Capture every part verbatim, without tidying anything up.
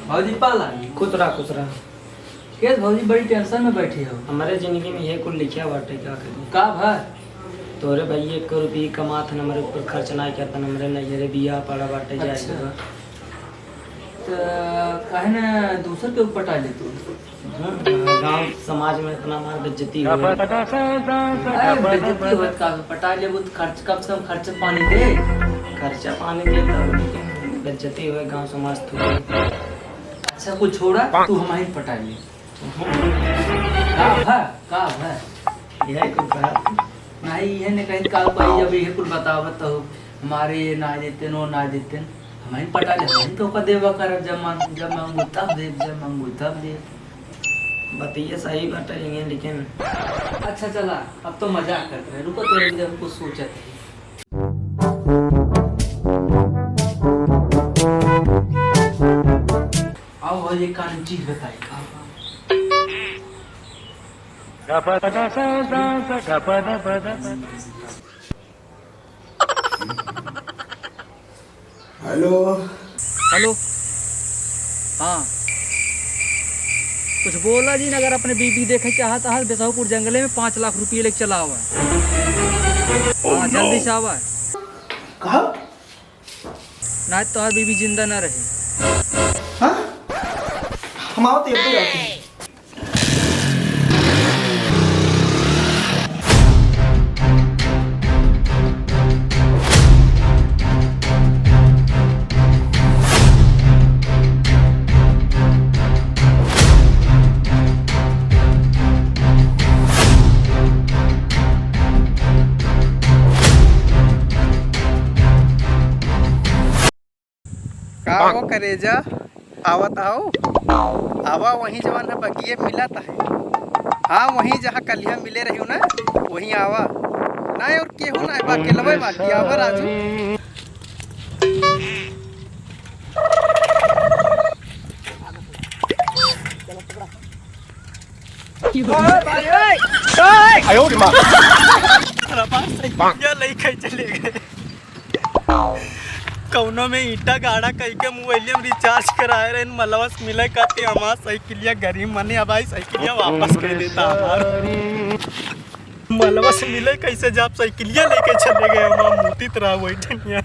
भौजी पाला। खुश रहा, खुश रहा। केस भौजी बड़ी tension में बैठी हो? हमरे जिंदगी में ये कुल लिखिया बाटे, का करी? का भा? तोरे भाई एक रुपये कमात हन, हमरे ऊपर खर्च ना करतन, हमरे नैहरे बियाह पड़ा बाटे, जाए अच्छा। के बा। त काहे ना दूसर के ऊपर पटा ले तू? हाँ, गाँव समाज में इतना मार बेइज्जती हो। अरे, बेइज्जती होत का? पटा लेबू त खर्च, कम से कम खर्च पानी दे। खर्चा पानी दे तब, लेकिन बेइज्जती होए गाँव समाज थोड़ी। अच्छा, कुछ छोड़ा, तू हमारी पटा ले। का भा? का भा? यही कुल कहा। नहीं, ये नहीं कहीं का भाई, जब ये कुल बतावत हो, हमारे ये ना देते, नो ना देते, हमारी पटा ले, हमारी तो का देवा कर, जब मांग, जब मांगू तब दे, जब मांगू तब दे। बतिया सही बात है, लेकिन अच्छा चला, अब तो मजाक करत रहे, रुको तो एक जन कुछ सोचत है। आओ, और ये कान चीज बताई, का बा? हेलो। हेलो। हाँ। कुछ बोला जी, अगर अपने बीबी देखे चाहत है, बेसाहपुर जंगले में पाँच लाख रुपये लेके चला आवा। हाँ, जल्दी से आवा। कहा? ना तोहार बीबी जिंदा ना रही। हाँ? हम आवत हैं, अभी आवत हैं। का हो करेजा, आवत आओ, आवा वहीं जवन है बगिये मिलत है। हाँ, वहीं जहाँ कलिया मिले रही ना, वहीं आवा। ना और केहू ना है, बा अकेलवे बाकी, आवा राजू। आयो रे माँ। साइकिलिया लइके चले गए। कौनो में ईंटा गाड़ा कइके मोबाइलिया में recharge कराए रहे, मलवा से मिले खातिर हमार साइकिलिया गरीब मने, अब आई साइकिलिया वापस कर देता हमार। मलवा से मिले कैसे जाब, साइकिलिया लेके चले गए, हमार मुतीत रहा वही ठनिया।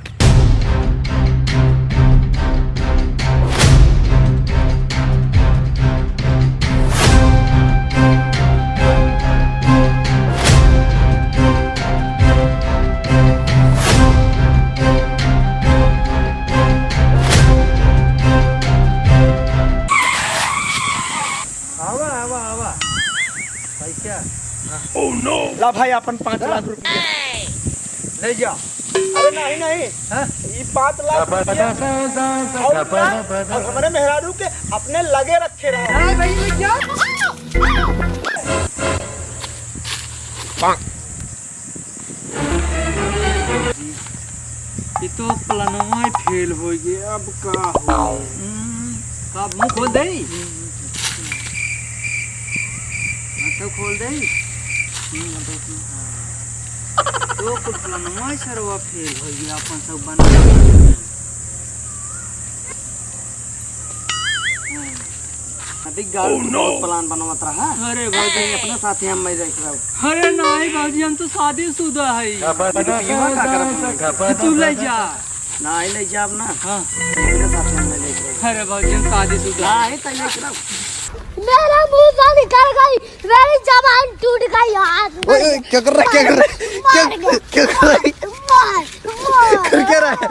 आवा, आवा, आवा। पैसा। ला भाई, अपन पाँच लाख रुपया। ले जा। अरे नहीं, नहीं। हाँ? ये पाँच लाख रुपया। और ना, और हमारे मेहरारू के अपने लगे रखे रहो। हाँ भाई, ले जा। ये तो प्लानवा ही फेल हो गया, अब का हो? हम्म, का मुंह खोल दे? हाँ, तो खोल दे। हम्म, हाँ, तो, हाँ। तो कुल प्लानवा ही सरवा फेल हो गया, अपन सब बना। हाँ। अभी गाड़ी के बहुत प्लान बनवत रहा। अरे भाई, कहीं अपने साथे हम मैं देख रहा हूँ। अरे नहीं बाबूजी, हम तो शादीशुदा है। ये रुपया का करब? तू ले जा। नहीं ले जाब ना। हाँ। अपने साथे हम मैं देख रहा हूँ। अरे बाबूजी, हम शादीशुदा। नहीं, तो देख रहा हूँ। मेरा मुंह से निकल गई, मेरी जबान टूट गई यार। ओए, ओए, क्या कर रहा है, क्या कर रहा है? मार क्या, गया। क्या कर रहा है? मार, मार। कर क्या रहा है?